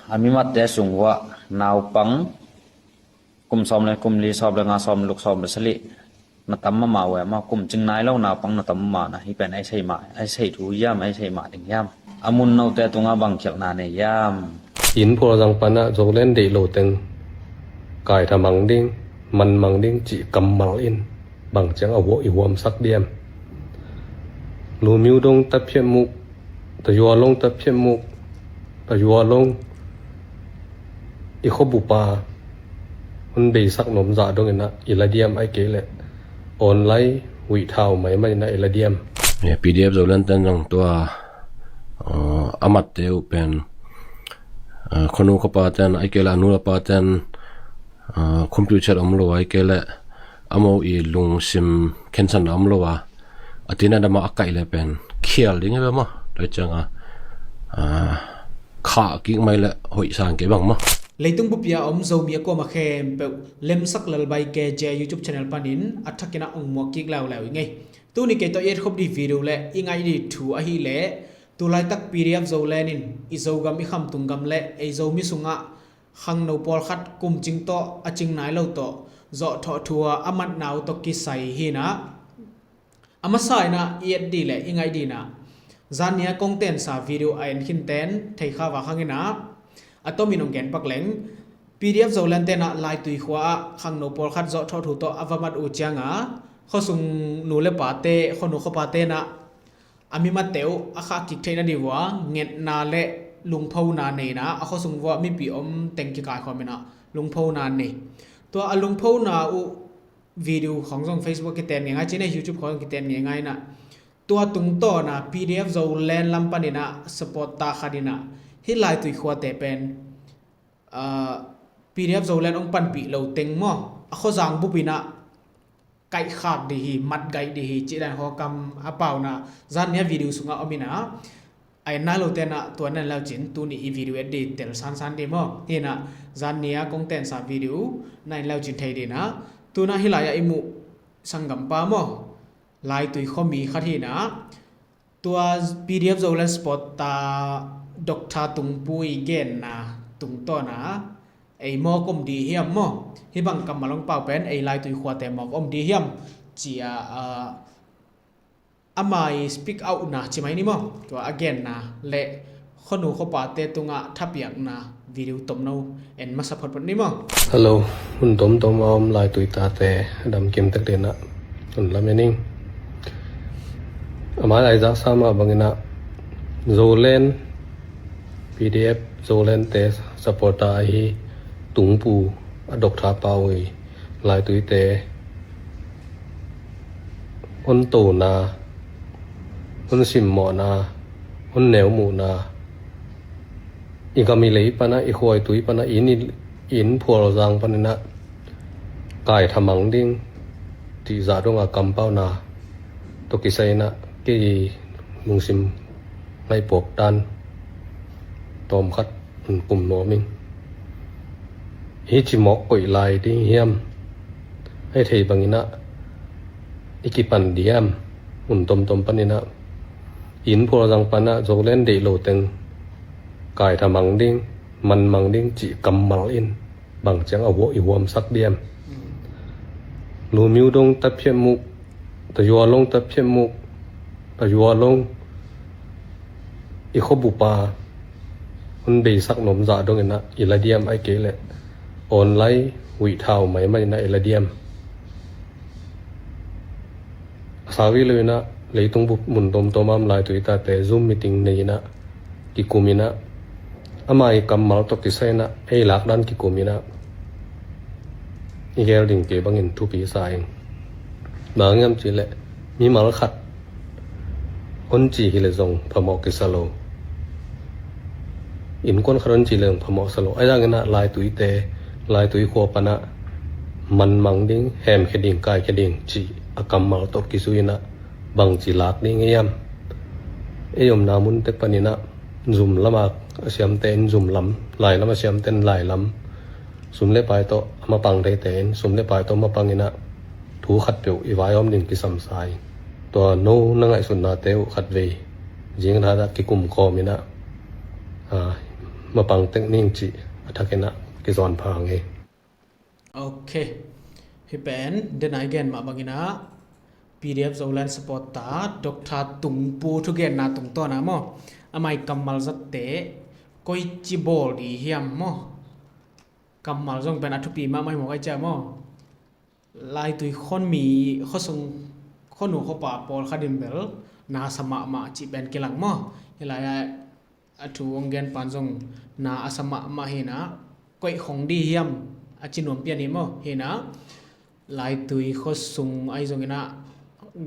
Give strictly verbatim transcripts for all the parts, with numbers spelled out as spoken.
A mimatte sung uah naupang kum sawm le kum li, sawm le nga, sawm le luk, sawm le sagih na tam mahmah uh e maw. Kum cing nai lo naupang na tam mahmah na, hih pen a i sei mah, a i sei thu hiam, a i sei mah ding hiam? A mun note tungah bang khialhna nei hiam? Inn phualzang panah Zoland deih lo teng kaitha mang ding, man mang ding cih kammal in bang ciang a huam, i huamsak diam? Lumiu dong taphiam muk, tayua long taphiam muk, tayua long i khuabupa hun beisak nuam zah dong inah i la diam, ai kei leh online huih thau mai man inah i la diam? P D F Zoland ten zong tua, uh, a matte uh pen, uh, khuanu khuapa ten ai kei leh a nu a pa ten, uh, khumpiu ciat om lo ai kei leh a mo i lungsim khensan a om lo a, a tina dama a kaih le pen khial ding hi ve maw. Tua cianga, ah, khah kik mai le hoih sang kei bang maw. Leitung bupia om Zomi a kuama khempeuh Lemsak Lalbai K J YouTube channel panin a thakin a ong muak kik leuleu i ngei. Tuni kei tawh i et khop dih video le i ngaih dih thu ahih leh, tulaitak P D F Zoland in i Zogam i khamtung gam le ei Zomi sungah khangno pawlkhat kum cing tawh a cing nai lo tawh zawhthawh thu a a matna uh tawh kisai hinah, a masa inah i et dih le i ngaih dih inah, zannia kong tensa video a en khin ten thei kha va khang inah, a tomin ong gen pak leng. P D F Zoland tenah Laitui khua ah khangno pawlkhat zawhthawh thu tawh a va mat uh cianga, khuasung nu le pate, khuanu khuapa tenah a mimatte uh a khah kik theihna dih vua ngetna le lungphona neina, a khuasung vua mipi om teng kikaikhawm inah lungphona nei. Tua a lungphona uh video khong zong Facebook kiten ngeingai, cine YouTube khong zong kiten ngeingai inah, tua tungtawna P D F Zoland lam paninah supporter khat inah hih Laitui khuate pen, ah, P D F Zoland ong panpih lo teng maw, a khuazang bup inah kaihkhak dih hi, matgaih dih hi, cih dan khawkam a pauna zannia video sungah om inah, a en nai lo tenah tua na en leucin tuni i video et dih tel sansan dih maw. Hinah zannia kong tensa video na en leucin thei dih inah, tunah hih lai-ah i muh sanggampa maw, Laitui khuami khat hinah, tua P D F Zoland supporter Doctor Tungpu i genna tungtawna ei mawk om dih hiam maw? Hih bang kammal ong pau pen ei Laitui khuate mawk om dih hiam? Cia, ah, ama i speak out na ci mai ni maw? Tua a genna le khuanu khuapate tungah thapiakna video tomno en masa photphot ni maw? Hello, hun tomtom a om Laitui tate, damkim tek dinah hun lamen ing. A mai lai zaksa mah banginah Zoland, P D F Zolandte supporter ahi Tungpu a Doctor Pau i Laituite hon tona, hon simmawhna, hon neumuhna, i gam i lei pana, i khuaitui pana, inn, inn phualzang paninah kaitha mang ding cih zah donga kampauna tawh kisai inah kei lungsim ngaihpuak dan tawmkhat hun pum nuam ing. Hih ci mawk koih lai ding hiam? Hei thei banginah i kipan diam? Hun tomtom paninah inn phualzang panah Zoland deih lo teng kaitha mang ding, man mang ding cih kammal in bang ciang a huam, i huamsak diam? Lumiu dong taphiam muk, tayua long taphiam muk, tayua long i khuabupa hun beisak nuam zah donginah i la diam, ai kei leh online huih thau mai man inah i la diam? A sawi lo inah leitung bup mun tomtom a om Laitui tate Zoom meeting nei inah kikum inah, ama i kammal tawh kisai inah ei lakdan kikum inah i gel ding kei bangin thupi sa ing. Bang hiam cihleh mimal khat hon ci hileh zong phamawh kisa lo. Innkuan khat hon ci leh zong phamawh sa lo. Ahi zongin ah Laituite, Laitui khua panah manmang ding, hemkhia ding, kaikhia ding cih a kammal tawh kizui inah bangci lak ding hiam? Ei omna mun tek paninah zum lamah a siamte in zum lam, lai lam a siamte in lai lam, sum le pai tawh a mapang theite in sum le pai tawh mapang inah thu khatpeuh i vai a om ding kisam sa ing. Tua no na ngaihsutnate uh khatvei zing thadah kikum khawm inah, a, mapang tek ning cih a thakin ah kizawn pha ngei. Ok. Hih pen, den a i gen mah bangin ah, P D F Zoland supporter, Doctor Tungpu thugenna tungtawn ah maw. Amah i kammal zatte, koici bawl di hiam maw. Kammal zong pen a thupi mahmah hi maw kai cia maw. Laitui khuami, khuasung, khuanu khuapa pawlkhat in bel, na sa mahmah cih pen kilang maw. Hih lai ah, a thu hong gen pan zong na a sa mahmah hi na, koih khong di hiam a ci nuam pian hi maw. Hi na, laitui khuasung ahi zongin ah,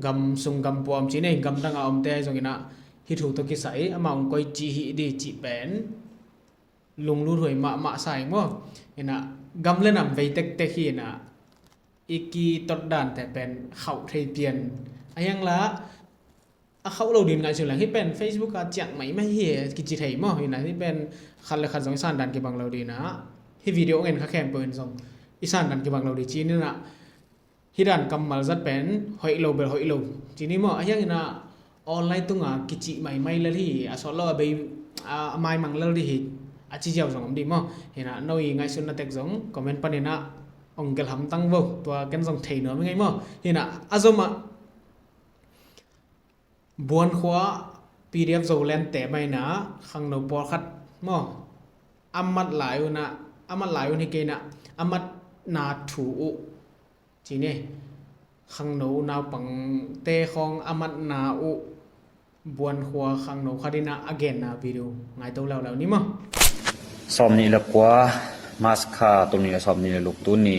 gam sung gam pua om ci nei, gam dang a omte ahi zongin ah, hih thu tawh kisai, amah hong koici hi di cih pen, lunglut huai mahmah sa hi maw. Hi na, gam le nam vei tektek hi na, i kitot dante pen khauh thei pian. A hiang la, a khauh lo din ngaihsun leng, hih pen Facebook ah ciang maimai hi e, kici thei maw. Hi na, hih pen khat le khat zong i san dan kibang lo din ah, hih video ngen kha khempeuh in zong i san dan kibang lo di ci ni na, hih dan kammal zat pen hoih lo bel hoih lo ci ni maw. A hiang hi na, online tunga kici maimai lel hi, a sawt lo a bei, a, a maimang lel di hi, a ci ziau zong om di maw. Hi na, no i ngaihsutna tek zong comment panin ah hong gelh hamtang vo, tua ken zong thei nuam hi ngei maw. Hi na, a zom ah, Buankhua P D F Zolandte mah hi na, khangno pawlkhat maw, a mat lai un ah, a mat lai un hi kei na, a matna thu uh ci ni. Khangno naupangte khawng a matna uh, Buankhua khangno khat in ah a genna video ngaito leuleu ni maw. Sawmnih le kua, March kha tul nih le sawmnih le luk, tuni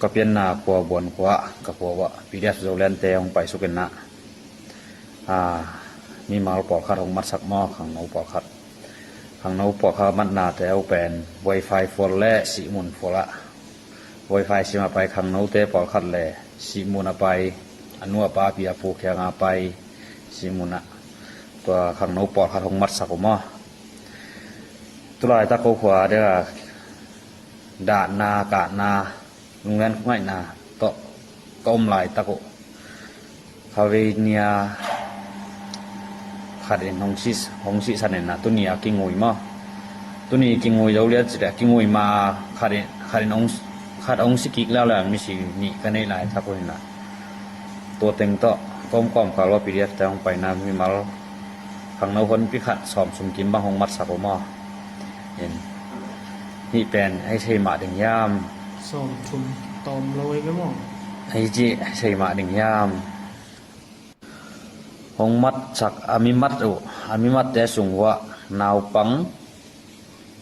ka pianna khua Buankhua, ka khua uah P D F Zolandte hong paisuk in ah, a, mimal pawlkhat hong matsak maw, khangno pawlkhat. Khangno pawlkhat matnate uh pen wifi fual le sihmun fual ah, wifi sim a pai khangnote pawlkhat le sihmun a pai, a nu a pa, a pi a pu kiang a pai, sihmun ah, tua khangno pawlkhat hong matsak uh maw. Tulaitak ko khua ding a dahna, kahna, lunglen khuangaihna tawh ka om laitak uh, khavei nia khat in hong si, hong sihsan in ah, tuni a kingui maw. Tuni kingui lo lian ci leh, a kingui ma khat in, khat in hong, khat hong si kik leuleu, misi nih ka neih laitak uh hi na. Tua teng tawh ka om kawmkal uah P D F te hong paina mimal khangno honpi khat sawm sum kim bang hong matsak uh maw. In, hih pen ei sei mah ding hiam? Sawm thum tawm lo ei ve maw? Ei ci, ei sei mah ding hiam? Hong matsak a mimat uh, a mimatte sung uah naupang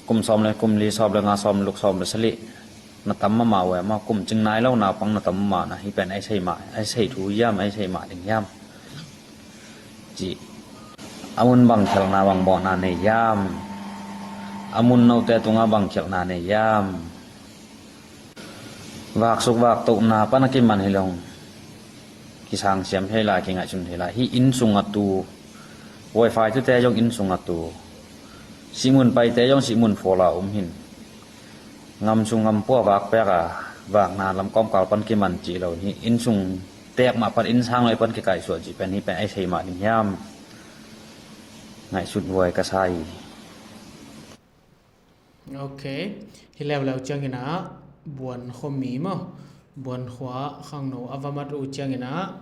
kum sawm le, kum li, sawm le nga, sawm le luk, sawm le sagih na tam mahmah uh e maw, kum cing nai lo naupang na tam mahmah na, hih pen ei sei mah, ei sei thu hiam, ei sei mah ding hiam? Ci. A mun bang khialhna, bang mawhna nei hiam? A mun note tungah bang khialhna nei hiam? Vaksuk vaktohna pan a kiman hi lo, kisang siam thei lai, kingaihsun thei lai. Hih inn sung a tu, wifi tute zong inn sung a tu, sihmun paite zong sihmun fual a um hi. Ngam sung ngam pua vak pek a, vakna lam kawmkal pan kiman cih lo hi. Inn sung tek mah pan, inn sang lai pan kikaihsuah cih pen, hih pen ei sei mah ding hiam? Ngaihsut huai ka sa hi. Ok. Hi leuleu ciangin ah, Buankhua mi maw, Buankhua khangno a va mat uh ciangin ah,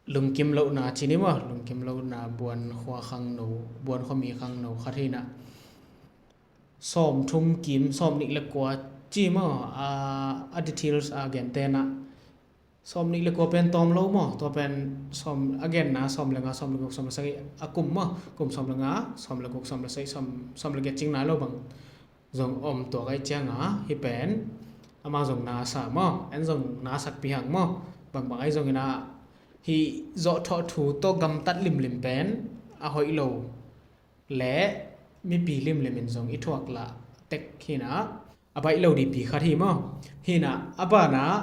lungkim lohna ci ni maw, lungkim lohna Buankhua khangno, Buankhua mi khangno khat hi na, sawm thum kim, sawm nih le kua ci maw, a, a details a gente na, sawm nih le kua pen tawm lo maw, tua pen sawm, a genna sawm le nga, sawm le guk, sawm le sagih a kum maw, kum sawm le nga, sawm le guk, sawm le sagih, sawm, sawm le giat cing nai lo bang zong om tuak ahih ciangin, hih pen amah zong na sa maw, en zong na sakpih hang maw, bangbang ahi zongin ah, hih zawhthawh thu tawh gamtat limlim pen a hoih lo le mipi limlim in zong i thuak lah tek hi na, a baih lo dihpi khat hi maw. Hi na, a banah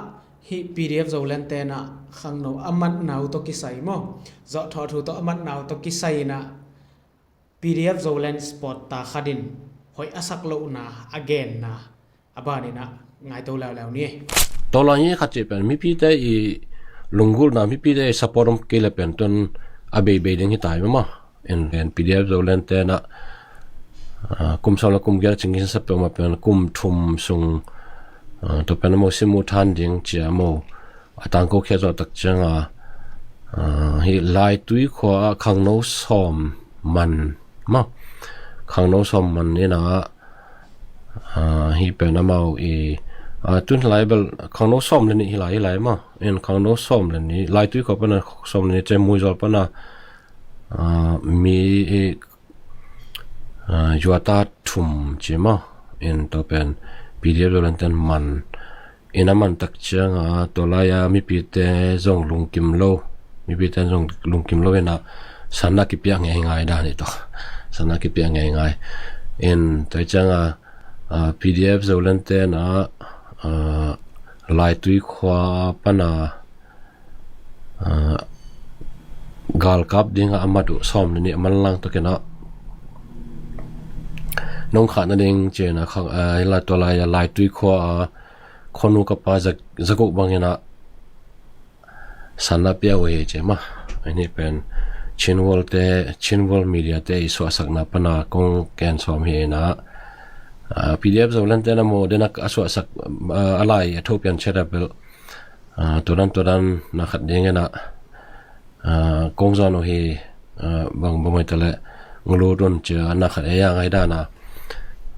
hih P D F Zolandte na khangno a matna uh tawh kisai maw, zawhthawh thu tawh a matna uh tawh kisai in ah, P D F Zoland supporter khat in hoih a sak lohna a genna a banin ah ngaito leuleu ni. Tua lai hi khat cih pen mipite i lunggulhna, mipite i support om kei le pen tuan a beibei ding hi ta hi maw. En, en P D F Zoland te na, ah, kum sawm le kum giat cingin sa peuhmah pen kum thum sung, ah, tua pen a mo simu than ding cia a mo a tangko khia zawh tak cianga, ah, hi Laitui khua ah khangno sawm man maw, khangno sawm man ina, ah, hi pen amau i, ah, tun lai bel khangno sawm le nih hi lai, hi lai maw. En khangno sawm le nih, Laitui khua pana sawm le nih, cemui zawl pana, ah, mi i, ah, yuata thum ci maw. En tua pen P D F Zoland ten man, en a man tak cianga tua lai-a mipite zong lungkim lo, mipite zong lungkim lo ina, sanna kipiak ngeingai dan hi tawh, sanna kipiak ngeingai. En tua cianga, ah, P D F Zoland tena, ah, Laitui khua pana, ah, galkap dinga a mat uh sawm le nih a manlang takin ah nong khah nading cina, ah, hi lai tua lai-a Laitui khua a khuanu kapa za, za guk bangin ah sanna pia uh hi ci maw. Ahi pen Chin World te, Chin World Media te i suahsakna pana kong ken sawm hi ina, ah, P D F Zoland tena mo dena a suahsak, ah, a lai a tho pian ciat a bel, ah, tuadan tuadan na khat ding ina, ah, kong zawn uh hi, ah, bang bang mai tale ngulu dun cia na khat e ya ngai dana,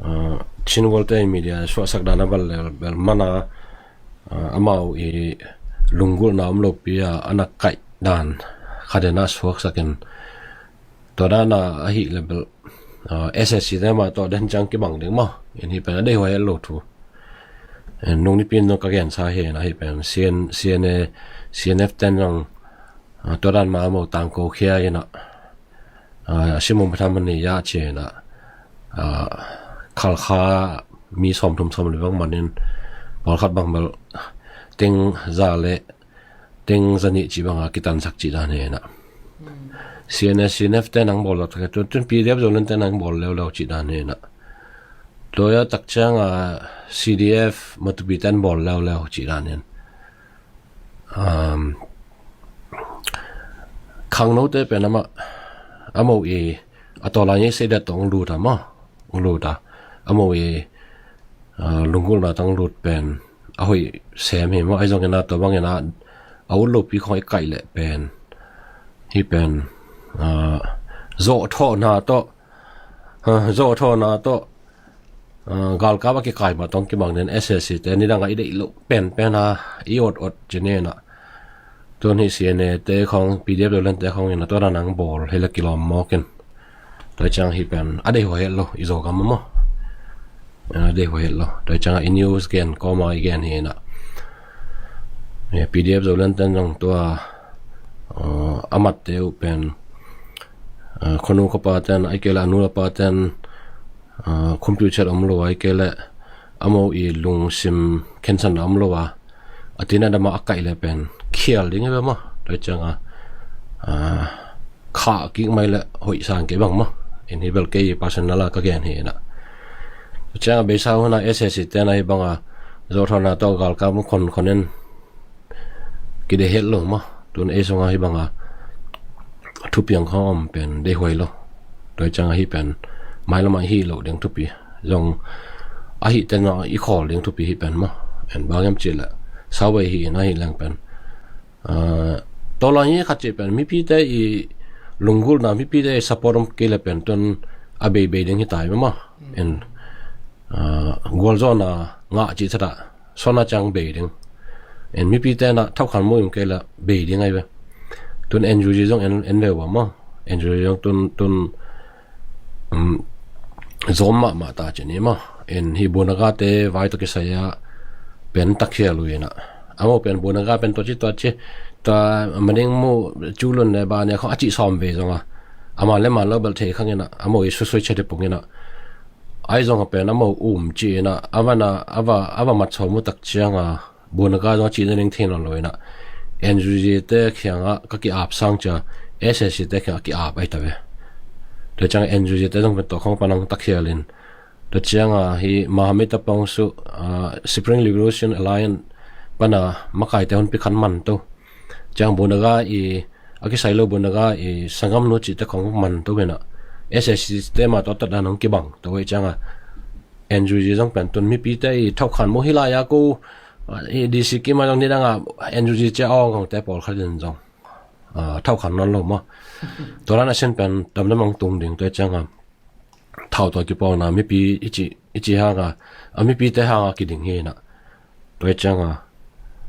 ah, Chin World te media suahsak dana bal le bel mana, ah, amau i lunggulhna om lopi a ana kaih dan khat ina suaksakin, tua dana ahi le bel, ah, S S C te mah tawh den ciang kibang ding maw. En hi pen a dei huai lo thu. En nung nipi in zong ka gensa hi ina, hi pen C N, C N A, C N F ten zong, ah, tua dan mah amau tangko khia ina, ah, a simum patham man ni ya ci ina, ah, Khalkha mi sawm thum sawm li bang manin pawlkhat bang bel teng za le teng za nih ci banga kitansak ci dan hi ina. C N A, C N F te nang bawl lo tak tun, tun P D F Zoland te nang bawl leuleu ci dan hi ina. Tua ya tak cianga C D F Matupi ten bawl leuleu ci dan hi ina. Um, khangno te pen amah, a mo i a tawlai ngei seidat tawh ong lut a maw, ong lut a. A mo i, ah, lunggulhna tawh ong lut pen a hoih sem hi maw, ahi zongin a tua bangin a, a ut lopi khong i kaih leh pen, hi pen, ah, zawhthawhna tawh, ah, zawhthawhna tawh, ah, galkap a kikai mah tawh kibang den S S C te nidang a i deih loh penpen a i ot ot ci nena. Tuan hi C N A te khong, P D F Zoland te khong ina tua dan ang bawl hi la kilawm mawkin. Tua ciang hi pen a dei huai het lo, i Zogam a maw. A dei huai het lo. Tua ciang a i news gen kawma i gen hi ina. Eh, P D F Zoland ten zong tua, ah, a matte uh pen, ah, khuanu kapa ten, ai kei le a nu a pa ten, ah, khumpyu ciat om lo ai kei le a mo i lungsim khensan om lo a, a tina dama a kaih le pen khial ding hi ve maw. Tua cianga, ah, khah kik mai le hoih sang kei bang maw. En hi bel kei personal a ka gen hi ina. Tua cianga beisa huna S S C tena hi banga zawhthawhna tawh galkap khon khon in kidei het lo maw. Tun ei sunga hi banga thupiang khong om pen dei huai lo. Tua cianga hi pen mailamah hi lo ding thupi. Zong ahi tena i khawl ding thupi hi pen maw. En bang em ci le sau bei hi ina hi leng pen, ah, tawlai hi khat ci pen mipite i lunggulhna, mipite i support om kei le pen tun a beibei ding hi tai maw. En, ah, gualzawhna ngah ci thata sona ciang bei ding. En mipite na thauhkhan mu im kei la bei ding ai ve. Tun N U G zong en, en ve ua maw. N U G zong tun, tun, um, zom mahmah ta ci ni maw. En hi bunaga te vai tawh kisai a pen takhial uh ina. A mo pen bunaga pen tua ci tua ci. Tua mading mu cu lun le ba ne khong a ci sawm ve zonga. A man le man lo bel thei khang ina. A mo i susui chet i pung ina. Ai zong a pen a mo um ci ina, a va na, a va, a va mat sawm uh tak cianga, bunaga zong a cihna ding thei nawn lo ina. N U G te khianga ka ki-ap sang cia, S S C te khianga ki-ap ai ta ve. Tua cianga N U G te zong pen tua khong panang takhial in. Tua cianga hi Mahamita pawng su, ah, Spring Liberation Alliance pana makaite hun pi khan man to. Ciang bunaga i a kisai lo bun a ga i sangam nu cih te khong man to bena. S S C te ma to tat dan hong kibang to wei cianga. N U G zong pen tun mipite i thau khan mo hi lai a ko, i D C kim a zong ni dang a N U G cia awng kong te pawl khat in zong, ah, thau khan non lo mo. To dan a sin pen dam dam ang tung ding to cianga. Thau to kipawlna mipi i ci, i ci hanga, a mipite hanga kiding hi na. To cianga.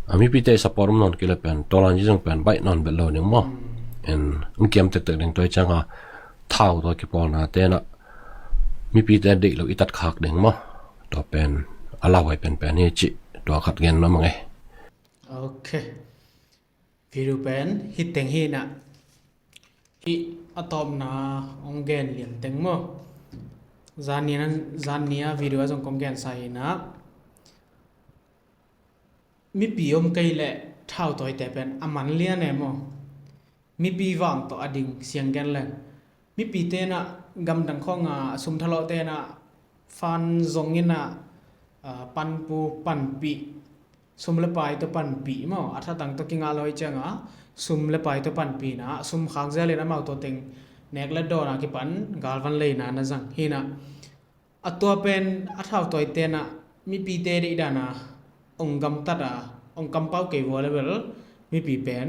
A mipite support um non kile pen, to lan ci zong pen, bai non bet lo ding mo. En, ang kiam tek tek ding to cianga. Thau to kipawlna te na. Mipite deih lo i tat khak ding mo. To pen, a lau hai pen pen hi ci, to khat gen na mang e. Ok. Video pen, hi teng hi na. Hi a tawpna hong gen lian teng maw. Zan ni a, zan ni a video a zong kong gen sa hi na. Mipi om kei leh thau tawite pen a man lian e maw. Mipi vang tawh a ding siang gen leng. Mipite na gamdang khawng a sum thalawhte na fan zong in a, ah, panpu panpih, sum le pai tawh panpih maw, a thatang tawh kingah lo hi cianga, sum le pai tawh panpihna, sum khak zialin amau tawh teng nek le dawn a kipan galvan leina na zang hi na. A tua pen a thau tawite na mipite deih dan a ong gamtat a, ong kampau kei vua le bel mipi pen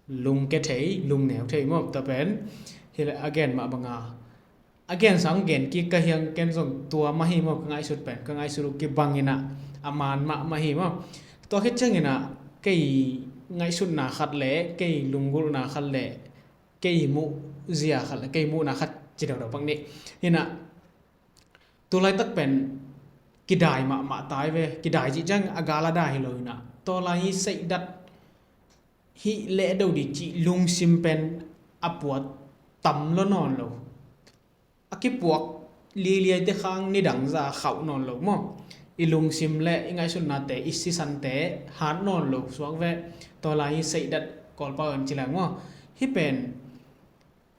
lungke thei, lungneu thei maw, tua pen hi le a gen mah banga. A gen sang gen kik ka hiang ken zong tua mah hi maw, ka ngaihsut pen, ka ngaihsut uh kibang in a, a man mah mah hi maw. Tua khit ciangin a, kei ngaihsutna khat le, kei lunggulhna khat le, kei muh zia khat le, kei muhna khat ci dodok pak ni. Hi na, tu laitak pen kidai mahmah tai ve, kidai cih ciang a gal a dai hi lo hi na. Tua lai hi seihdat hi leh do di cih lungsim pen a puat tam lo nawn lo. A kipuak liliaite khang nidang za khauh nawn lo maw. I lungsim le i ngaihsutnate, i sisante hat nawn lo suak ve. Tua lai hi seihdat Kawlpau en ci lai maw. Hi pen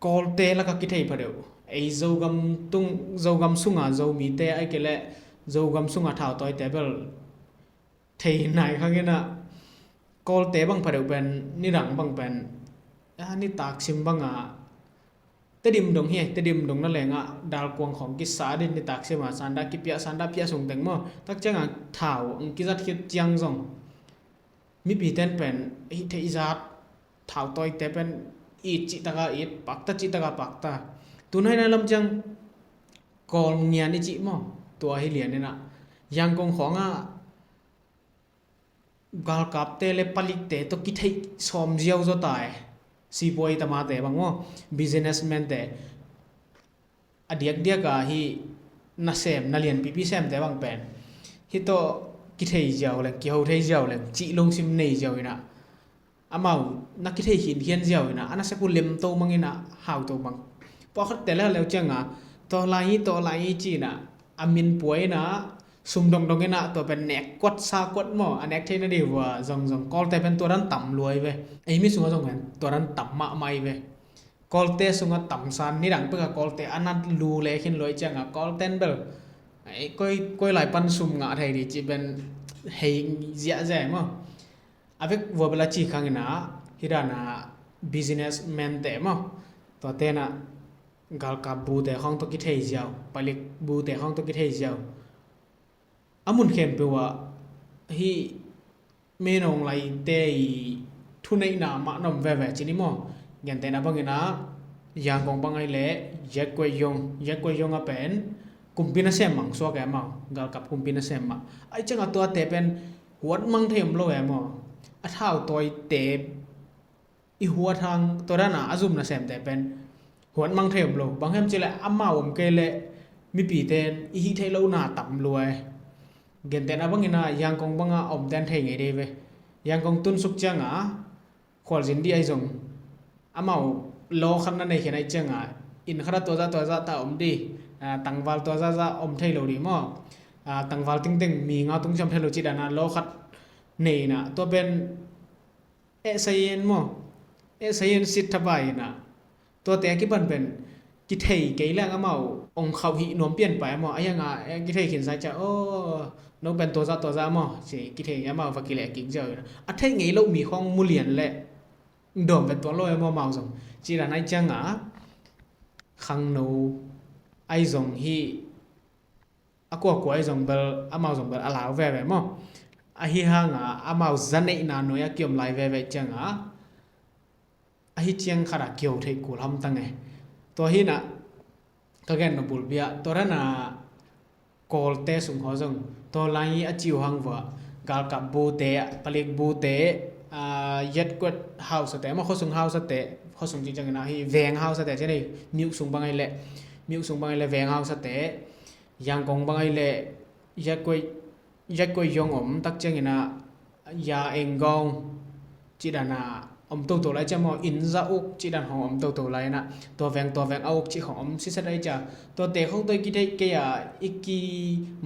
Kawlte laka kithei pha deuh. Ei Zogam tung, Zogam sunga Zomite ai ke le Zogam sunga thau tawite bel thei nai khang in a, Kawlte bang pha deuh pen, nidang bang pen, a, nitak sim banga, Tedim dong hi, Tedim dong na lenga, dalkuang khong kisa din nitak sim a, sanda kipia, sanda pia sung teng maw, tak cianga thau ang kizat khit ciang zong. Mipi ten pen, hi thei zat, thau tawite pen, it cih taka it, pakta cih taka pakta. Tunai na lam ciang, Kawl ngian i cih maw, tua hi lian in a. Yangkong khong a, galkapte le palikte tawh kitheih sawm ziau zaw ta e. Sipuai tamate bang maw, businessman te. A diakdiak a hi nasem, na lianpipi semte bang pen. Hi tawh kithei ziau leng, kiho thei ziau leng, cih lungsim nei ziau in a. Amau, na kithei khinkhian ziau in a, a nasep uh lemto mang in a, hauto mang. Pawlkhatte le leu cianga, tawlai hi, tawlai hi ci in a, a min puai in a, sum dongdong in a, tua pen nek kuat sa kuat maw, a nek theihna dih vua, zongzong, Kawlte pen tua dan tam luai ve. Ei mi sungah zong pen, tua dan tam mahmah hi ve. Kawlte sungah tam san, nidang peka Kawlte, a na lu le khin luai cianga, Kawlten bel. Ei, koi, koi lai pan sum ngah thei di, ci pen hei ziahziah maw. A vek vua bela ci khang in a, hi dan a businessman te maw. Tua te na galkap bute khong tawh kithei ziau, palik bute khong tawh kithei ziau. A mun khempeuh ah hi menong lai te i thuneihna mah na om veve ci ni maw. Gentehna bangin a Yangkong bang ai le Yek Kuei Yong, Yek Kuei Yong a pen kumpi nasem mang suak e maw, galkap kumpi nasem mah. Ai ciang a tuate pen huat mang thei om lo e maw. A thau tawite i huat hang tua dana a zum nasemte pen huat mang thei om lo. Bang hem cileh amau om kei leh mipite in i hih theih lohna tam lua e. Gentehna bangin a Yangkong banga omte an thei ngei dei ve. Yangkong tunsuk cianga khualzin dih ahi zong amau law khat na nei khin ahi cianga inn khat a tuazah tuazah ta om dih, a, tangval tuazah zah om thei lo dih maw? A, tangval tingteng mi nga tung siam thei lo cih dana law khat nei na tua pen eh sayen maw? Eh sayen sit thapai na. Tuate a kipan pen kithei kei leng amau ong khauh hih nuam pian pai maw? A hianga eh kithei khin sai cia, aw, no pen tuazah tuazah maw? Ci kithei amau va kileh kik ziau na. A theih ngei loh mi khong mulian leh dawm vet tuan lo e maw amau zong. Ci dan ai cianga khangno ai zong hi a kuakua ai zong bel amau zong bel a lau veve maw. Ahi hanga amau zaneihna nuai a kiom lai veve cianga ahi ciang khata kio theih kul hamtang e. Tua hinah ka gen no bulbia tua dana Kawlte sung khaw zong tua lai a ciu hang vua galkap bute, palik bute, yatkuat hausate maw, khuasung hausate, khuasung ci ciangin ahi veng hausate ci nei, miuh sung bang ai leh, miuh sung bang ai leh veng hausate, yangkong bang ai leh, yatkuai yatkuai yong om tak ciangina ya enggaung ci dana om toto lai cia maw, inn za uk ci dan hong om toto lai ina tua veng tua veng a uk ci hong om siset ai cia. Tuate khong tua i kitheih kei a i ki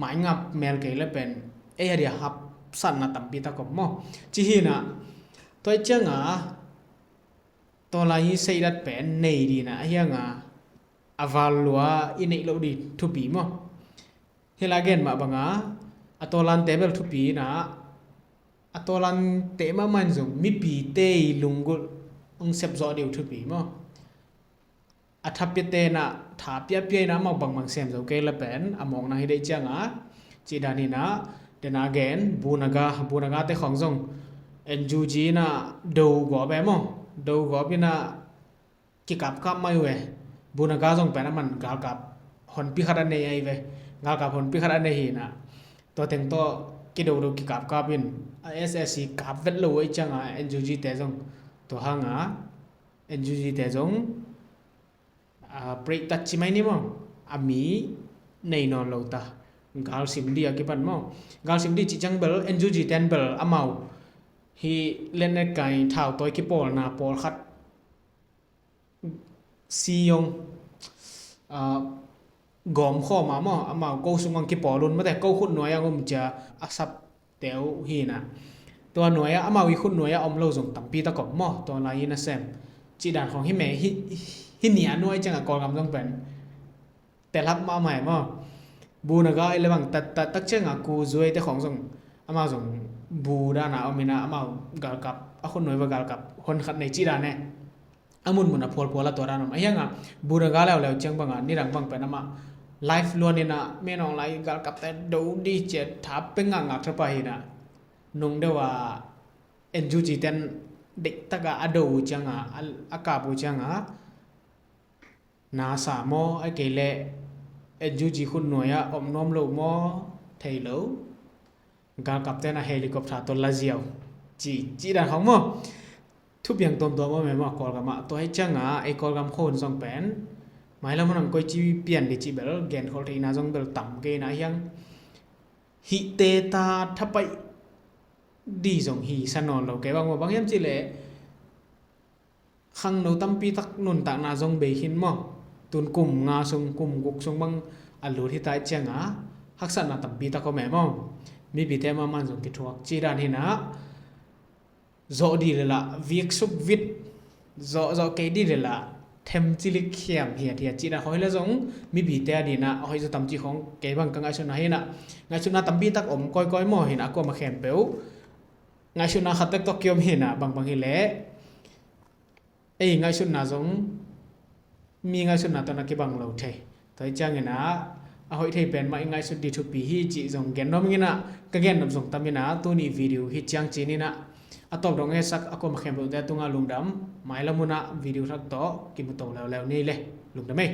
maingap mel kei le pen ei a dia hapsatna tampi tak om maw. Ci hina tua i cianga tua lai hi seidat pen nei dina a hianga a val lua i neih loh di thupi maw. Hila gen mah banga a tawlante bel thupi ina a tawlante mahmah in zong mipite i lunggulh hong sepzawh deuh thupi maw. A thapiate na tha piapia ina amau bangbang sem zo kei le pen a mawkna hi deih cianga ci dan ina dena gen bunaga, bunagate khawng zong N U G ina do gawp e maw, do gawp ina kikapkap mai uh e. Bunaga zong pen a man galkap honpi khat a nei ahi ve. Galkap honpi khat a nei hina tua teng tawh kidodo kikapkap in a S S C kap vet lo uh ahi cianga N U G te zong tua hanga N U G te zong a break tat ci mai ni maw. A mi nei nawn lo ta. Galsim di a kipan maw. Galsim di ci ciang bel N U G ten bel amau hi letnet kai thau tawi kipawlna pawlkhat siyong gawm khawma maw amau ko sungah kipawl un mate, ko khut nuai ang um cia a sap teu hina tua nuai a amau i khut nuai a om lo zong tampi tak om maw. Tua lai hi nasem ci dan khong hi me hi nia nuai cianga Kawlgam zong pen telhap mahmah e maw. Bunaga i le bang tattat tak cianga ku zuaite khong zong amau zong bu dana om ina amau galkap a khut nuai va galkap hon khat nei ci dan e. A munmun a phualphual a tua dan om a hianga bunaga leuleu ciang banga nidang bang pen amah life luan ina menawng lai galkapte do di cia tha peng ngakngak thapa hina nung deuh a N U G ten deihtaka a do uh cianga a kap uh cianga nasa maw ai kei leh N U G khut nuai a om nuam lo maw thei lo. Galkapte na helicopter tawh la ziau ci ci dan khong maw. Thupiang tuamtuam om e maw Kawlgam ah tua hi cianga ei Kawlgam khon zong pen mailam hunang koi ci pian di ci bel gen khol theihna zong bel tam kei na hiang hihte ta thapaih di zong hi sa nawn lo kei bang maw. Bang hiam ci leh khangno tampi tak nuntakna zong bei khin maw. Tun kum nga sung kum guk sung bang a lut hita i cianga haksatna tampi tak om e maw. Mipite mahmah zong kithuak ci dan hina zawh di lela vik suk vit zawh zawh kei di lela them cilik khiam hiat hiat ci dan khong hila zong mipite a dina a hoih zaw tam ci khong kei bang ka ngaihsutna hina ngaihsutna tampi tak om kawikawi maw hina a kuama khempeuh ngaihsutna khat tek tawh kiom hina bangbang hileh ei ngaihsutna zong mi ngaihsutna tawh na kibang lo thei. Tua hi ciangina a hoih thei pen mah i ngaihsut di thupi hi cih zong gen nuam ingina ka gen nuam zong tamina tuni video hi ciang cinina a tawp dong hesak a kuama khempeuhte a tunga lungdam. Mailam huna video thak tawh kimuto leuleu ni le lungdam ei.